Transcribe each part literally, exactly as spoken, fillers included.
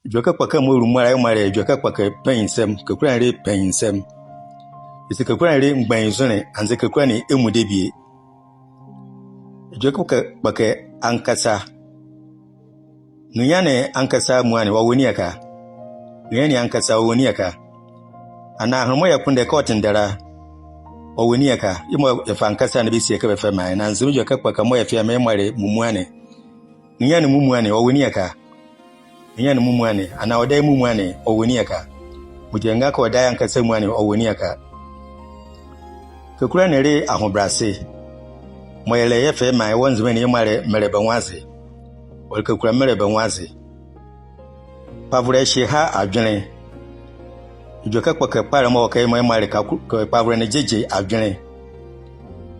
Edwɛkɛ kpɔkɛ mɔɔ ɔlumu a la yemɔ a le edwɛkɛ kpɔkɛ panyinsɛm, kakula ne le panyinsɛm. Ese kakula ne le mgbanyinzonle, anzɛɛ kakula ne emu debie. Edwɛkɛ kpɔkɛ, kpɔkɛ ankasa. Nrenyia ne ankasa amuala ne, ɔwɔ nieka? Nrenyia ne ankasa, ɔwɔ nieka? Anaa ahonle mɔɔ yɛkpondɛ kɛ ɔtendɛ la, ɔwɔ nieka? Yemɔ yɛfa ankasa ne bɛsie kɛ bɛfɛma ye. Na Nzema edwɛkɛ kpɔkɛ mɔɔ yɛfa yɛmaa yemɔ a le mumua ne. Nrenyia ne mumua ne, ɔwɔ nieka? Nrenyia ne mumua ne, anaa ɔdaye mumua ne, ɔwɔ nieka? Ɔti ɛnga kɛ ɔdaye ankasa mua ne, ɔwɔ nieka? Kakula ne le ahobrɛase. Mɔɔ yɛlɛ yɛfa yɛmaa ye wɔ Nzema ne, yemɔ a le mɛlɛbɛnwoaze. Ɔle kakula mɛlɛbɛnwoaze. Kpavolɛ ɛhye ha adwenle. Edwɛkɛ kpɔkɛ kpalɛ mɔɔ ɔwɔ ɛkɛ yemɔ a le kaku-, kpavolɛ ne gyegye adwenle.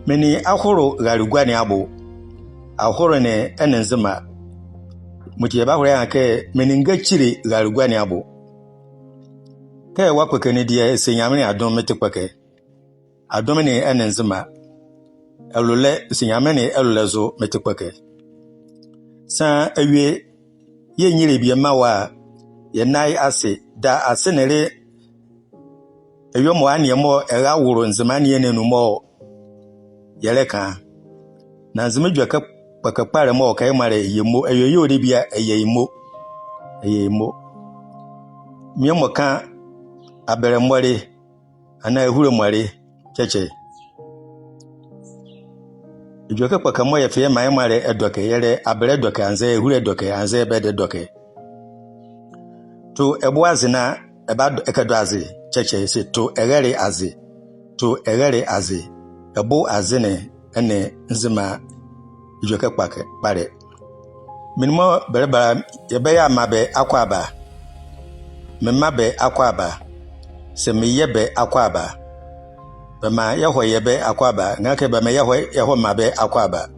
Menli aholo rale gua ne abo. Aholo ne ɛnle Nzema. Yemɔti yɛbahola yɛaha kɛ menli ngakyile rale gua ne abo. Kɛ ɛwa kpɔkɛ ne deɛ, ese Nyamenle adom mete kpɔkɛ. Adom ne ɛnle Nzema. Ɛlolɛ, ese Nyamenle ɛlolɛ zo mete kpɔkɛ. Saa awie yɛɛ nyile bie mmawo a, yɛnla ye ase. Da ase ne le awie mɔɔ aneɛ mɔɔ ɛrawolo Nzema aneɛ ne anu mɔɔ yɛlɛka. Na Nzema edwɛkɛ kpɔkɛ kpalɛ mɔɔ ɔwɔ ɛkɛ yemɔ a le yɛ mo. Awie yɛɛ ɔwɔ debie a, ɛyɛ ye mo. Ɛyɛ ye mo. Bie mɔɔ ka abɛlɛ mɔle, anaa ahule mɔle, kyɛkyɛ. Edwɛkɛ kpɔkɛ mɔɔ yɛfa yɛmaa yemɔ a le ɛdɔkɛ, yɛlɛ abɛlɛ ɛdɔkɛ, anzɛɛ ahule ɛdɔkɛ, anzɛɛ bɛdɛ ɛdɔkɛ. To ɛbo aze na ɛba ɛkɛdɔ aze, kyɛkyɛ. Ese to ɛrɛle aze. To ɛrɛle aze. Ɛbo aze ne ɛnle Nzema edwɛkɛ kpɔkɛ kpalɛ. Menli mɔɔ bɛlɛba la, yɛbɛyɛ a, mebɛ akwaaba. Mema bɛ akwaaba. Ese meyɛ bɛ akwaaba. Bɛmaa yɛhɔ yɛ bɛ akwaaba. Ɛnga kɛ bɛmaa yɛhɔ, yɛhɔ maa bɛ akwaaba.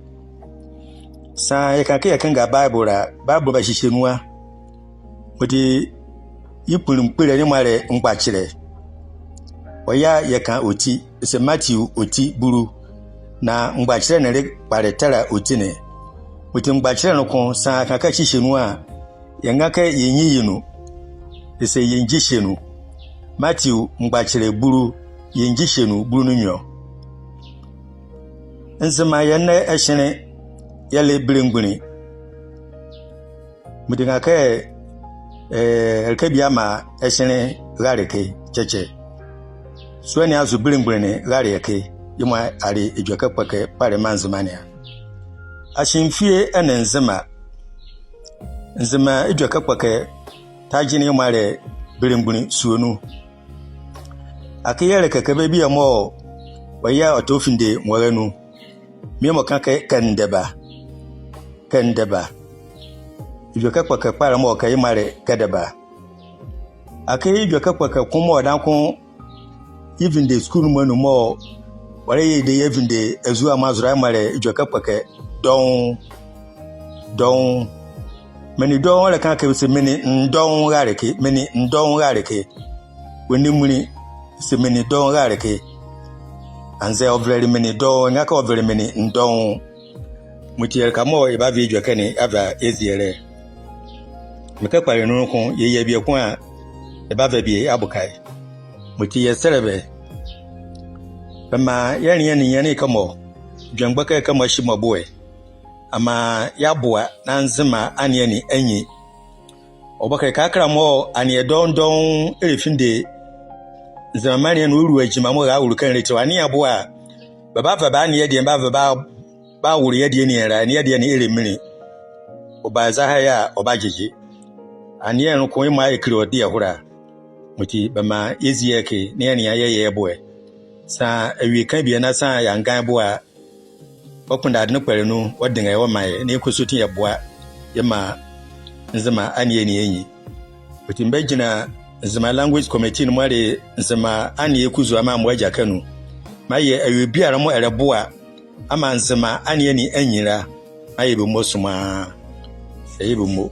Saa yɛka kɛ yɛkenga Baebolo la, Baebolo bahyehye nu a. Ɔti ye kpunli mkpolɛ ne yemɔ a le mgbakyelɛ. Ɔyɛ a yɛka ɔti, ese Mateo ɔti bulu. Na mgbakyelɛ ne le kpalɛ tɛla ɔti ne. Ɔti mgbakyelɛ noko saa yɛka kɛ ɛhyehye nu a, yɛnga kɛ yɛnyi ye nu. Ese yɛngyi hyɛ nu. Mateo mgbakyelɛ bulu, yɛngyi hyɛ nu bulu ne nwiɔ. Nzema yɛ ɛnɛ ɛhyenle yɛle belemgbunli. Medi ɛnga kɛ, eh, ɛleka bie a maa ɛhyenle rale ɛkɛ, kyɛkyɛ. Sua ne azo belemgbunli ne rale ɛkɛ, yemɔ a le edwɛkɛ kpɔkɛ kpalɛ maa Nzema ne a. Ahyemfie ɛnle Nzema. Nzema edwɛkɛ kpɔkɛ tagye ne yemɔ a le belemgbunli sua nu. Akee yɛlɛka kɛ bie mɔɔ ɔyɛ a ɔtɔ finde nwɔra nu. Bie mɔɔ ka kɛ kɛndɛba. Kɛndɛba. Edwɛkɛ kpɔkɛ kpalɛ mɔɔ ɔwɔ ɛkɛ yemɔ a le kɛndɛba. Akee edwɛkɛ kpɔkɛ ko mɔɔ ɔdaye noko ye vinde sukulu ne mɔ anu mɔɔ ɔlɛyɛ ye dɛ yɛavinde azua mɔɔ azo la yemɔ a le edwɛkɛ kpɔkɛ dɔɔnwo. Dɔɔnwo. Menli dɔɔnwo ɛlɛka kɛ se menli ndɔɔnwo rale ɛkɛ, menli ndɔɔnwo rale ɛkɛ. Ɔnle munli, se menli dɔɔnwo rale ɛkɛ. Anzɛɛ ɔvɛlɛle menli dɔɔnwo, ɛnga kɛ ɔvɛlɛle menli ndɔɔnwo. Yemɔti ɛleka mɔɔ yɛbava edwɛkɛ ne yɛava yɛazie ye la. Mekɛ kpalɛ nu noko, yɛyia bie ko a, yɛbava bie yɛaboka ye. Yemɔti yɛsɛlɛ bɛ. Bɛmaa yɛnlea ninyɛne kɛmɔ, dwenle mgbɔkɛ kɛmɔ ɛhye mɔ boɛ. Amaa yɛaboa na Nzema aneɛ ne anyi. Ɔbɔkɛ kɛkala mɔɔ aneɛ dɔɔnwo dɔɔnwo ɛlɛfinde Nzema maanle ne ɔlua gyima mɔɔ ɛrawolo kɛnlɛtie wɔ aneɛ boɛ a, bɛbava bɛ aneɛ ɛdeɛ bɛava bɛawolo yɛ deɛ ne la, aneɛ ɛdeɛ ne ɛlɛminli. Ɔba zɛhae a ɔbagyegye. Aneɛ noko yemɔ a ɛkile ɔ deɛ hola. Yemɔti bɛmaa yɛzie ɛkɛ na yɛnlea yɛyɛ ye boɛ. Saa awie ka bie na saa yɛanga ye boɛ a, wɔkpondɛ adenle kpalɛ nu, wɔdenga ye wɔmaa yɛ, na yɛkɔ sɔɔti yɛboa yɛmaa Nzema aneɛ ne anyi. Yemɔti mebagyinla Nzema Language Committee ne mɔɔ le Nzema Aneɛ Kuzua Maramɔ Agyakɛ anu. Mayɛ awie biala mɔɔ ɛlɛboa amaa Nzema aneɛ ne anyi la, mayɛ bɛ mo somaa. Ɛyɛ bɛ mo.